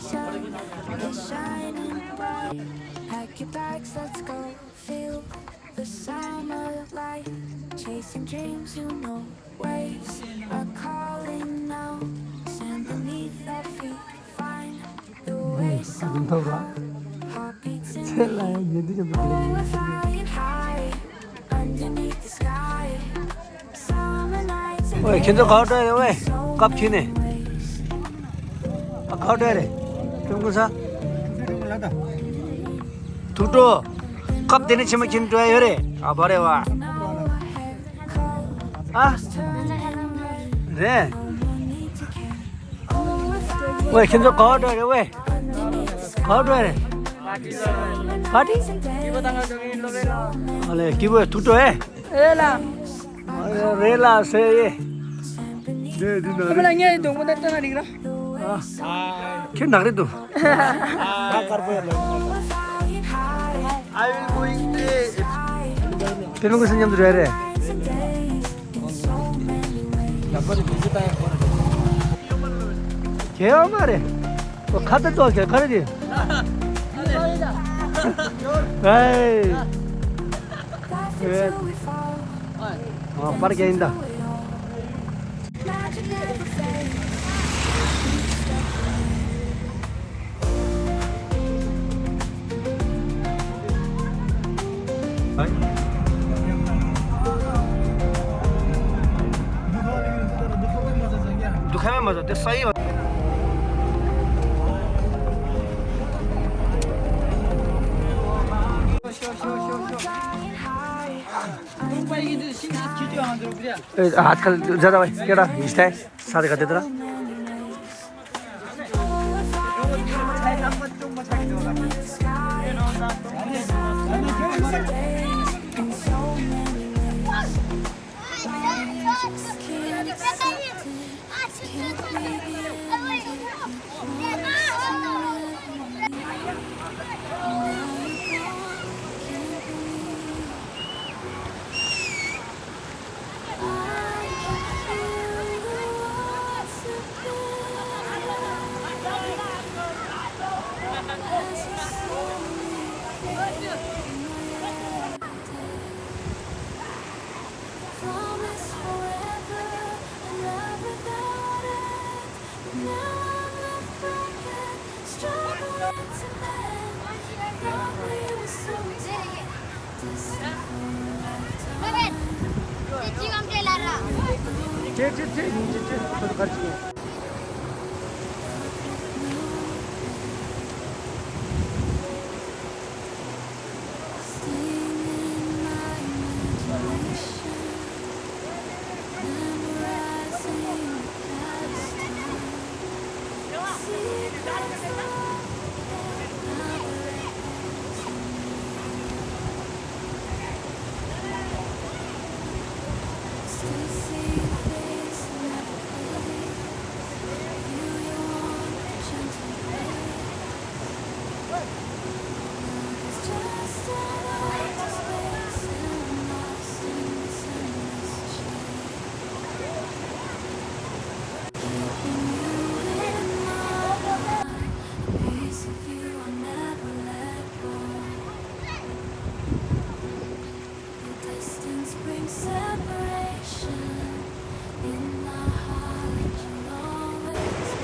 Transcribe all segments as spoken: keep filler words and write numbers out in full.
Sun is shining bright. Pack your bags, let's go. Feel the summer light. Chasing dreams, you know. Waves are calling now. Stand beneath our feet. Find the way somehow. Heartbeats in the air. Oh, we're flying high underneath the sky. ཨོའི། ཁྱེད་ཚོ་ག་པར་འགྲོ་ཡ་རེད། ཨོའི། སྐབས་ཁྱེར་ནས། ཨ། ག་པར་འགྲོ་ཡ་རེད། ཀྲུང་གོ་ས། ཐུགས་སྤྲོ། སྐབས་དེ་ནས་ཆེན་མོ་ཁྱེར་འགྲོ་ཡ་ཡོད་རེད། ཨ། བ་རེད་བ། ཨ། རེད། ཨོའི། ཁྱེད་ཚོ་ག་པར་འགྲོ་ཡ་རེད། ཨོའི། ག་པར་འགྲོ་ཡ་རེད། པར་ཊི། ཨ་ལེ། སྐྱིད་པོ། ཐུགས་སྤྲོ་ཨེ། ཨེ་ལ། རེད་ལ་ཟེར་ཡེ། འདི་འདི་ན་ཁྱེད་རང་ལ་ངའི་གདོང་པ་ད་ལྟ་ན་རིག་ར། ཨ། ཁྱེད་ནག་རེད་འདུག་ད་དཀར་པོ་ཡ་ལ། དེ་ལུང་གི་སེམས་མཉམ་དུ་རེད་རེད། ཡག་པོ་རེད། མི་ཚེ་ད་ཡག་པོ་རེད། ཁྱེད་ཡག་མ་རེད། ཁ་ཏ་ཏོ་ཁྱེད་ག་རེ་རེད། ཨེ། ཨ། པར་རྒྱག་ཡིན་ད། आजकल ज़्यादा वही केड़ा इस टाइप सारे का देता।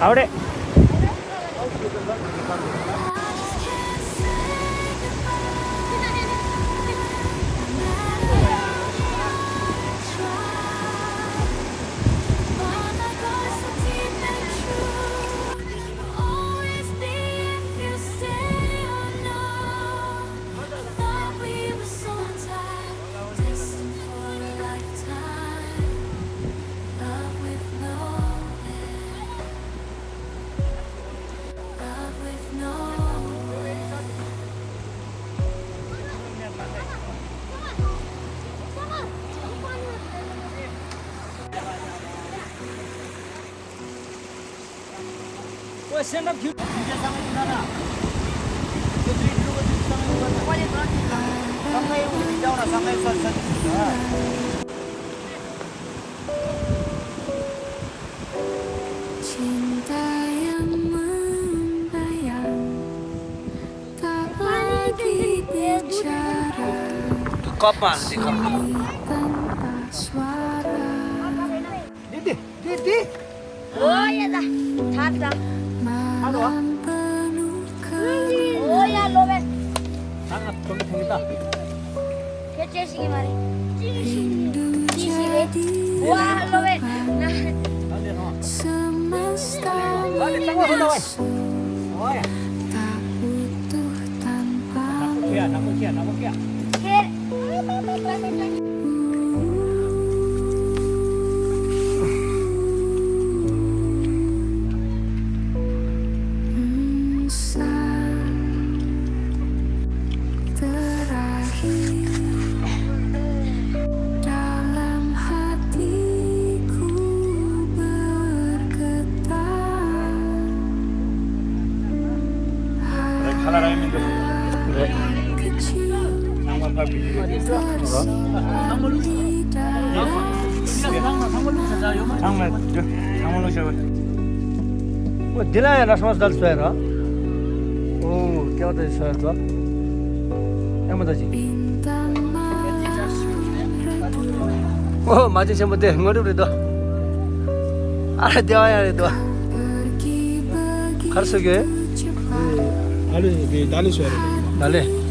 Ahora. པ་པ་ལ་དེ་ཁ། འདི་འདི་འདི་འདི། ཨོ་ཡ་ད། ད་ད། ཧ་ལོ། ཨོ་ཡ་ལོ་བས། ད་ང་ཚོ་ཐེངས་ད། ཁྱེད་ཅི་ཞིག་མ་རེད། ཅི་ཞིག་རེད། ཨོ་ཡ་ལོ་བས། ད་ལེ་ཧོ། ད་ལེ་ད་ཧོ་ལོ་བས། ཨོ་ཡ། ཁྱེད་ནག་པོ་ཁྱེད་ནག་པོ་ཁྱེད། ཁྱེད། འོ་འདི་ལ་ཡང་ར་སོང་སལ་སོ་ཡ་ར། འོ་སྐྱེ་བ་དེ་སོ་ཡ་ར། ཨེ་མ་ད་ཅི། འོ་མ་ཅི་ཆེན་པོ་དེ་དངོས་གྲུབ་རེད་དོ། ཨ་ར་སྐྱེ་བ་ཡང་རེད་དོ། གར་སོ་གི། ཨ་ལུ་དེ་ད་ལི་སོ་ཡ་ར། ད་ལི།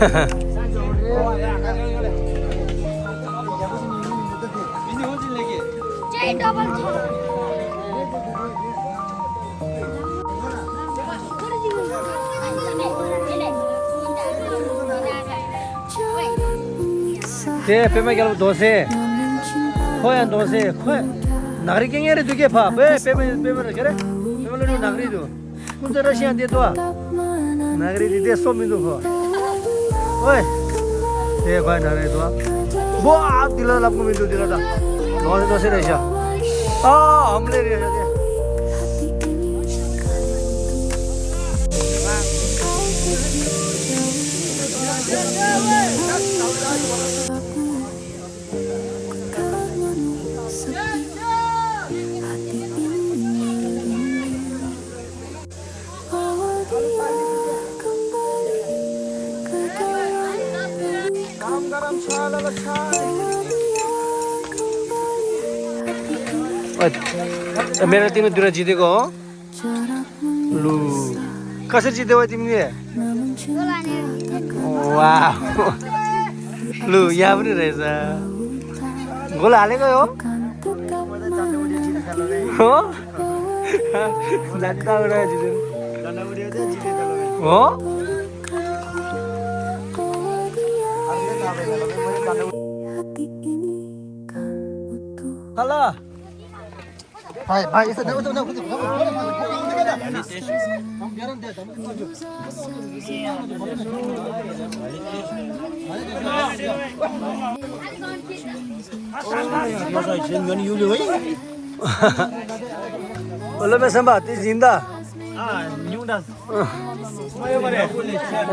དེ་པད་མ་རྒྱལ་པོ་རྡོ་སེ། ཁོ་ཡང་རྡོ་སེ། ཁོ་ནག་རི་སྐད་ངན་རེད་འདུག་གས། ཕ་པད་པད་མ་པད་མ་རེད་ག་རེ། པད་མ་ལ་ནག་རི་འདུག་ཁོང་ཚོ་ར་ཤི་ཡང་བསྡད་འདུག་ནག་རི་འདི་བསྡད་སོ་མི་འདུག་ཁོ། ཨོའི། དེ་ཁོའི་ནག་རི་འདུག་བོ་ཨ་འདི་ལ་ལབ་གོ་མི་འདུག་འདི་ལ་ད། ནོར་སི་ནོར་སི་རེད་ཤག་ཨ་ཨམ་ལེ་རེད་ཤག་དེ། मेरा तीनों दूरा जीतेगा। लु। कसरी जित्यो तिमीले? वाह। लु, यहाँ पनि रहेछ। गोल हालेको हो? हो? जान्दा उडा जित्यो। हो? हेलो। भाइ, भाइ, यसो देऊ, देऊ, देऊ, देऊ, देऊ, देऊ, देऊ, देऊ। Olo me samba, ti jinda.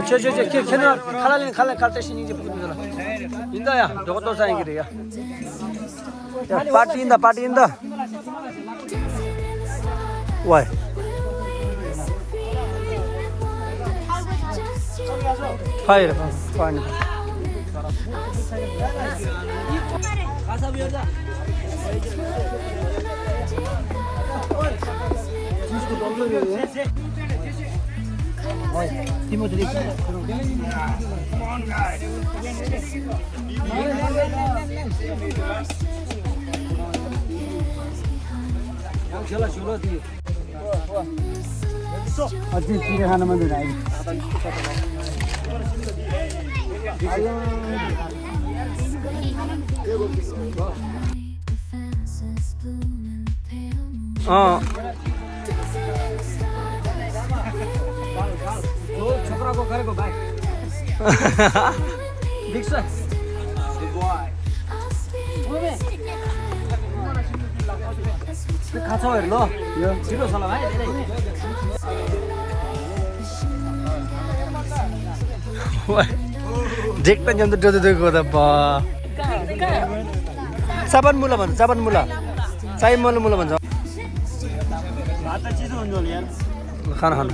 ཁྱོད་ཁྱོད་ཁྱོད་ཁྱོད་ནི་ཁ་ལ་ལེན་ཁ་ལ་ཁ་ལ་ཏེ་ཤི་ཉིན་གྱི་ཕུག་ཏུ་ལ་ཡིན་ད་ཡ། འགྲོ་གོ་ཏོ་ས་ཡིན་གྱི་རེད་ཡ། ཡ་པར་ཏི་ཡིན་ད་པར་ཏི་ཡིན་ད། ཝའི། ཕ་ཡི་རེད་ཕ་ཕ་ནི། अँ। छोकराको गरेको भाइ। देख्छ? खान्छौ हेर ल। यो छिटो छ ल भाइ, धेरै। Direct त ཉམ दो दो को त बा। साबन मुला भन्छ, साबन मुला। साई मुला मुला भन्छ। भात त चिसो हुन्छ होला यार। खाना खानु।